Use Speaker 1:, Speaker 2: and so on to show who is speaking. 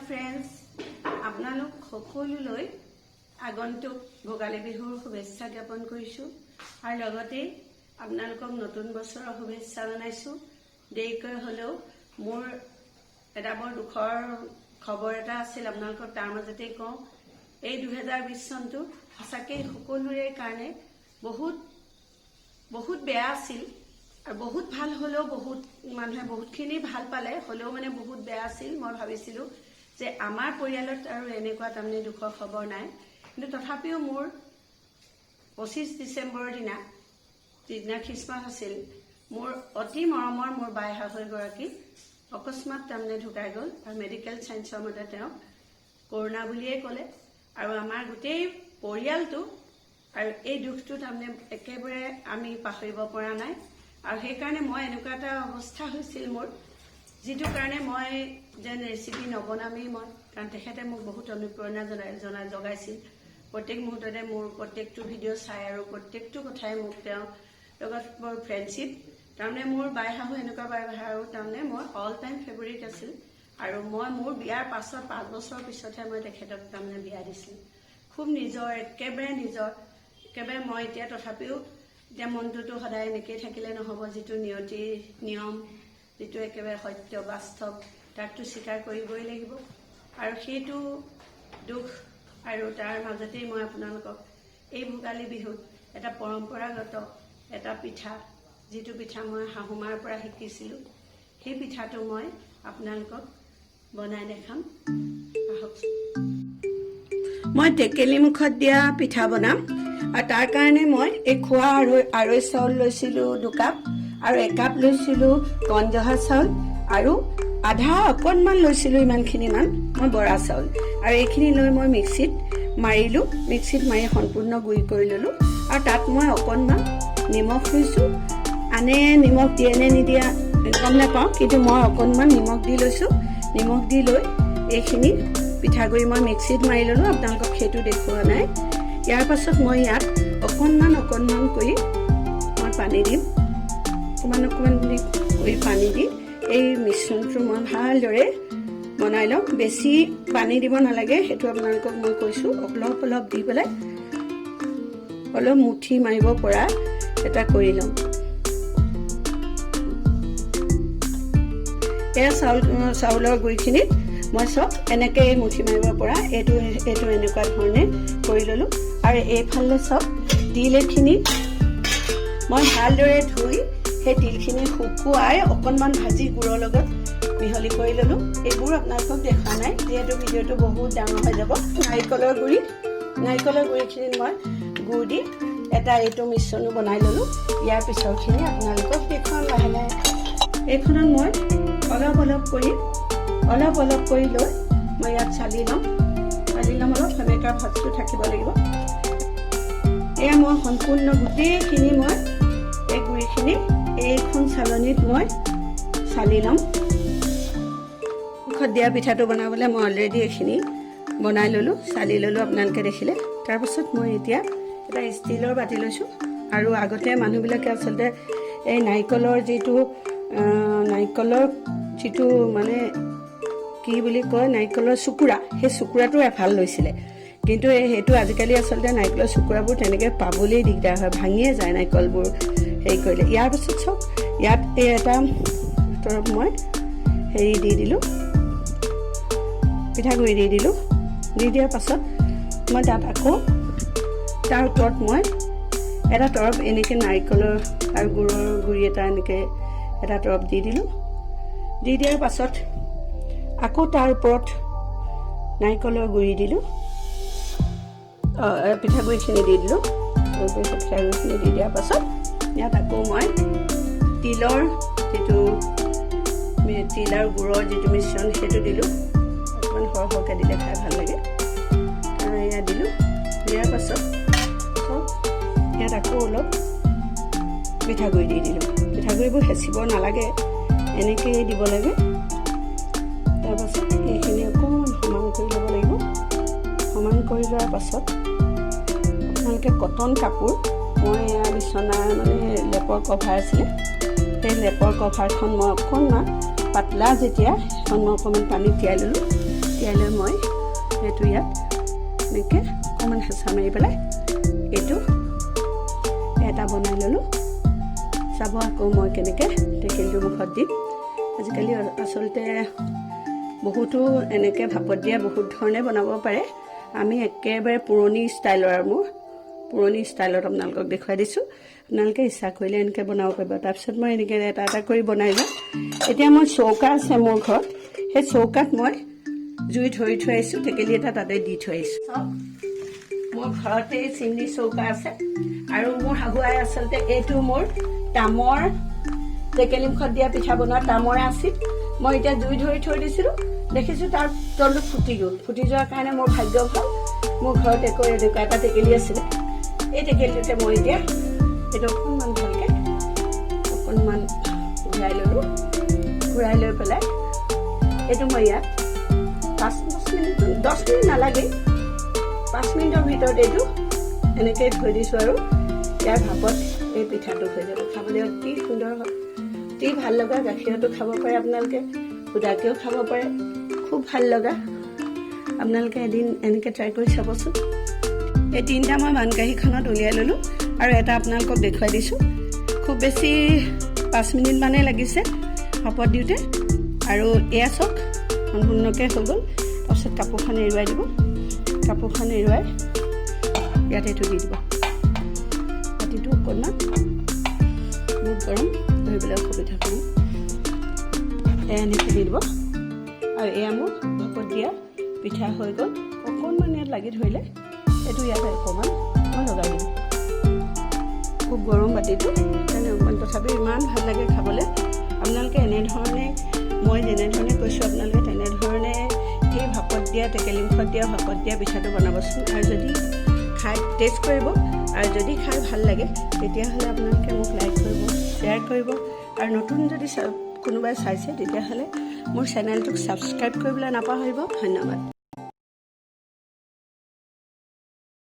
Speaker 1: Friends, আপোনালোক সকলোলৈ আগন্তুক ভোগালী বিহুৰ শুভেচ্ছা জ্ঞাপন কৰিছোঁ আৰু লগতে আপোনালোকক নতুন বছৰৰ শুভেচ্ছা জনাইছোঁ। দেৰিকৈ হ'লেও মোৰ এটা বৰ দুখৰ খবৰ এটা আছিল আপোনালোকক, তাৰ মাজতেই কওঁ। এই 2020 চনটো সঁচাকেই সকলোৰে কাৰণে বহুত বহুত বেয়া আছিল আৰু বহুত ভাল হ'লেও, বহুত মানুহে বহুতখিনি ভাল পালে হ'লেও মানে বহুত বেয়া আছিল। মই ভাবিছিলোঁ যে আমাৰ পৰিয়ালত আৰু এনেকুৱা তাৰমানে দুখৰ খবৰ নাই, কিন্তু তথাপিও মোৰ 25 ডিচেম্বৰৰ দিনা, যিদিনা খ্ৰীষ্টমাছ আছিল, মোৰ অতি মৰমৰ মোৰ বাই শাহুগৰাকী অকস্মাত তাৰমানে ঢুকাই গ'ল আৰু মেডিকেল চায়েন্সৰ মতে তেওঁক কৰোণা বুলিয়ে ক'লে। আৰু আমাৰ গোটেই পৰিয়ালটো আৰু এই দুখটো তাৰমানে একেবাৰে আমি পাহৰিব পৰা নাই। আৰু সেইকাৰণে মই এনেকুৱা এটা অৱস্থা হৈছিল মোৰ, যিটো কাৰণে মই যেন ৰেচিপি নবনামেই মই, কাৰণ তেখেতে মোক বহুত অনুপ্ৰেৰণা জনাই জনাই জগাইছিল। প্ৰত্যেক মুহূৰ্ততে মোৰ প্ৰত্যেকটো ভিডিঅ' চাই আৰু প্ৰত্যেকটো কথাই মোক তেওঁ লগত মোৰ ফ্ৰেণ্ডশ্বিপ, তাৰমানে মোৰ বাই শাহু এনেকুৱা বাই শাহু তাৰমানে মই অল টাইম ফেভৰিট আছিল। আৰু মই মোৰ বিয়াৰ পাছত 5 বছৰৰ পিছতহে মই তেখেতক তাৰমানে বিয়া দিছিলোঁ। খুব নিজৰ, একেবাৰে নিজৰ, একেবাৰে। মই এতিয়া তথাপিও এতিয়া মনটোতো সদায় এনেকেই থাকিলে নহ'ব। যিটো নিয়তিৰ নিয়ম, যিটো একেবাৰে সত্য বাস্তৱ, তাকতো স্বীকাৰ কৰিবই লাগিব। আৰু সেইটো দুখ আৰু তাৰ মাজতেই মই আপোনালোকক এই ভোগালী বিহুত এটা পৰম্পৰাগত এটা পিঠা, যিটো পিঠা মই শাহুমাৰ পৰা শিকিছিলোঁ, সেই পিঠাটো মই আপোনালোকক বনাই দেখাম। আহকচোন। মই টেকেলি মুখত দিয়া পিঠা বনাম আৰু তাৰ কাৰণে মই এই খোৱা আৰৈ আৰৈ চাউল লৈছিলোঁ 2 কাপ আৰু একাপ লৈছিলোঁ কণজহা চাউল আৰু আধা অকণমান লৈছিলোঁ ইমানখিনিমান মই বৰা চাউল। আৰু এইখিনি লৈ মই মিক্সিত মাৰিলোঁ। মিক্সিত মাৰি সম্পূৰ্ণ গুড়ি কৰি ল'লোঁ আৰু তাত মই অকণমান নিমখ লৈছোঁ। আনে নিমখ দিয়ে নে নিদিয়ে গম নাপাওঁ, কিন্তু মই অকণমান নিমখ দি লৈছোঁ। নিমখ দি লৈ এইখিনি পিঠাগুড়ি মই মিক্সিত মাৰি ল'লোঁ। আপোনালোকক সেইটো দেখুওৱা নাই। ইয়াৰ পাছত মই ইয়াত অকণমান অকণমান কৰি মই পানী দিম। অকণমান অকণমান কৰি পানী দি এই মিশ্ৰণটো মই ভালদৰে বনাই ল'ম। বেছি পানী দিব নালাগে, সেইটো আপোনালোকক মই কৈছোঁ। অলপ অলপ দি পেলাই অলপ মুঠি মাৰিব পৰা এটা কৰি ল'ম। এয়া চাউলৰ গুড়িখিনিত মই চব এনেকৈ মুঠি মাৰিব পৰা এইটো এইটো এনেকুৱা ধৰণে কৰি ল'লোঁ। আৰু এইফালে চব তিল এইখিনি মই ভালদৰে ধুই সেই তিলখিনি শুকুৱাই অকণমান ভাজি গুৰৰ লগত মিহলি কৰি ল'লোঁ। এইবোৰ আপোনালোকক দেখুওৱা নাই, যিহেতু ভিডিঅ'টো বহুত ডাঙৰ হৈ যাব। নাৰিকলৰ গুড়ি, নাৰিকলৰ গুড়িখিনিত মই গুড় দি এটা এইটো মিশ্ৰণো বনাই ল'লোঁ। ইয়াৰ পিছৰখিনি আপোনালোকক দেখুৱাম লাহে লাহে। এইখনত মই অলপ অলপ কৰি, অলপ অলপ কৰি লৈ মই ইয়াত চালি ল'ম, চালি ল'ম। অলপ সেমেকা ভাজটো থাকিব লাগিব। এয়া মই সম্পূৰ্ণ গোটেইখিনি মই এই গুড়িখিনি এইখন চালনীত মই চালি ল'ম। মুখত দিয়া পিঠাটো বনাবলৈ মই অলৰেডি এইখিনি বনাই ল'লোঁ, চালি ল'লোঁ, আপোনালোকে দেখিলে। তাৰপাছত মই এতিয়া এটা ষ্টীলৰ বাতি লৈছোঁ। আৰু আগতে মানুহবিলাকে আচলতে এই নাৰিকলৰ যিটো মানে কি বুলি কয়, নাৰিকলৰ চুকুৰা, সেই চুকুৰাটো এফাল লৈছিলে। কিন্তু এই সেইটো আজিকালি আচলতে নাৰিকলৰ চুকুৰাবোৰ তেনেকৈ পাবলৈই দিগদাৰ হয়, ভাঙিয়ে যায় নাৰিকলবোৰ হেৰি কৰিলে। ইয়াৰ পাছত চাওক, ইয়াত এই এটা তৰপ মই হেৰি দি দিলোঁ, পিঠাগুড়ি দি দিলোঁ। দি দিয়াৰ পাছত মই তাত আকৌ তাৰ ওপৰত মই এটা তৰপ এনেকৈ নাৰিকলৰ আৰু গুৰৰ গুড়ি এটা এনেকৈ এটা তৰপ দি দিলোঁ। দি দিয়াৰ পাছত আকৌ তাৰ ওপৰত নাৰিকলৰ গুড়ি দিলোঁ, পিঠাগুড়িখিনি দি দিলোঁ। পিঠাগুড়িখিনি দি দিয়াৰ পাছত ইয়াত আকৌ মই তিলৰ যিটো তিল আৰু গুৰৰ যিটো মিশ্ৰণ, সেইটো দিলোঁ। অকণমান সৰহ সৰহকৈ দিলে খাই ভাল লাগে। ইয়াত দিলোঁ। দিয়াৰ পাছত ইয়াত আকৌ অলপ পিঠাগুড়ি দি দিলোঁ। পিঠাগুড়িবোৰ হেঁচিব নালাগে, এনেকৈয়ে দিব লাগে। তাৰপাছত এইখিনি অকণমান সমান কৰি ল'ব লাগিব। সমান কৰি লোৱাৰ পাছত আপোনালোকে কটন কাপোৰ, মই এয়া বিচনাৰ মানে লেপৰ কভাৰ আছিলে, সেই লেপৰ কভাৰখন মই অকণমান পাতলা যেতিয়া, সেইখন মই অকণমান পানীত তিয়াই ল'লোঁ। তিয়াই লৈ এইটো ইয়াত এনেকৈ অকণমান হেঁচা মাৰি পেলাই এইটো এটা বনাই ল'লোঁ। চাব আকৌ মই কেনেকৈ টেকেলিটোৰ মুখত দিম। আজিকালি আচলতে বহুতো এনেকৈ ভাপত দিয়া বহুত ধৰণে বনাব পাৰে। আমি একেবাৰে পুৰণি ষ্টাইলৰ আৰু মোৰ পুৰণি ষ্টাইলত আপোনালোকক দেখুৱাই দিছোঁ। আপোনালোকে ইচ্ছা কৰিলে এনেকৈ বনাব পাৰিব। তাৰপিছত মই এনেকৈ এটা এটা কৰি বনাই যাম। এতিয়া মই চৌকা আছে মোৰ ঘৰত, সেই চৌকাত মই জুই ধৰি থৈ আহিছোঁ, টেকেলি এটা তাতে দি থৈ আহিছোঁ। চাওক, মোৰ ঘৰতে চিমনি চৌকা আছে আৰু মোৰ শাহুৱাই আচলতে এইটো মোৰ তামৰ টেকেলি মুখত দিয়া পিঠা বনোৱা তামৰে আছিল। মই এতিয়া জুই ধৰি থৈ দিছিলোঁ, দেখিছোঁ তাৰ তলটো ফুটি গ'ল। ফুটি যোৱাৰ কাৰণে মোৰ ভাগ্য ভাল, মোৰ ঘৰত একো এনেকুৱা এটা টেকেলি আছিলে। এই টেকেলিটোতে মই এতিয়া এইটো অকণমান ভালকৈ অকণমান ঘূৰাই ল'লোঁ। ঘূৰাই লৈ পেলাই এইটো মই ইয়াত 5-10 মিনিট, 10 মিনিট নালাগে, 5 মিনিটৰ ভিতৰত এইটো এনেকৈ থৈ দিছোঁ আৰু ইয়াৰ ভাপত এই পিঠাটো হৈ যাব। খাবলৈ অতি সুন্দৰ হয়, অতি ভাল লগা। গাখীৰতো খাব পাৰে আপোনালোকে, সুদাকৈও খাব পাৰে, খুব ভাল লগা। আপোনালোকে এদিন এনেকৈ ট্ৰাই কৰি চাবচোন। এই তিনিটা মই বানকাঁহীখনত উলিয়াই ল'লোঁ আৰু এটা আপোনালোকক দেখুৱাই দিছোঁ। খুব বেছি 5 মিনিটমানেই লাগিছে ভাপত দিওঁতে। আৰু এয়া চাওক, সম্পূৰ্ণকৈ হৈ গ'ল। তাৰপিছত কাপোৰখন এৰুৱাই দিব। কাপোৰখন এৰুৱাই ইয়াত এইটো দি দিব। বাতিটো অকণমান বহুত গৰম, ধৰিবলৈ অসুবিধা পাওঁ। এয়া এনেকৈ দি দিব আৰু এয়া মোৰ ভাপত দিয়া পিঠা হৈ গ'ল। অকণমান ইয়াত লাগি ধৰিলে এইটো ইয়াত অকণমান মই লগাই দিম। খুব গৰম বাতিটো, সেইকাৰণে অকণমান, তথাপিও ইমান ভাল লাগে খাবলৈ। আপোনালোকে এনেধৰণে, মই যেনেধৰণে কৈছোঁ, আপোনালোকে তেনেধৰণে এই ভাপত দিয়া টেকেলি মুখত দিয়া ভাপত দিয়া পিঠাটো বনাবচোন আৰু যদি খাই টেষ্ট কৰিব আৰু যদি খাই ভাল লাগে, তেতিয়াহ'লে আপোনালোকে মোক লাইক কৰিব, শ্বেয়াৰ কৰিব আৰু নতুন যদি কোনোবাই চাইছে, তেতিয়াহ'লে মোৰ চেনেলটোক ছাবস্ক্ৰাইব কৰিবলৈ নাপাহৰিব। ধন্যবাদ।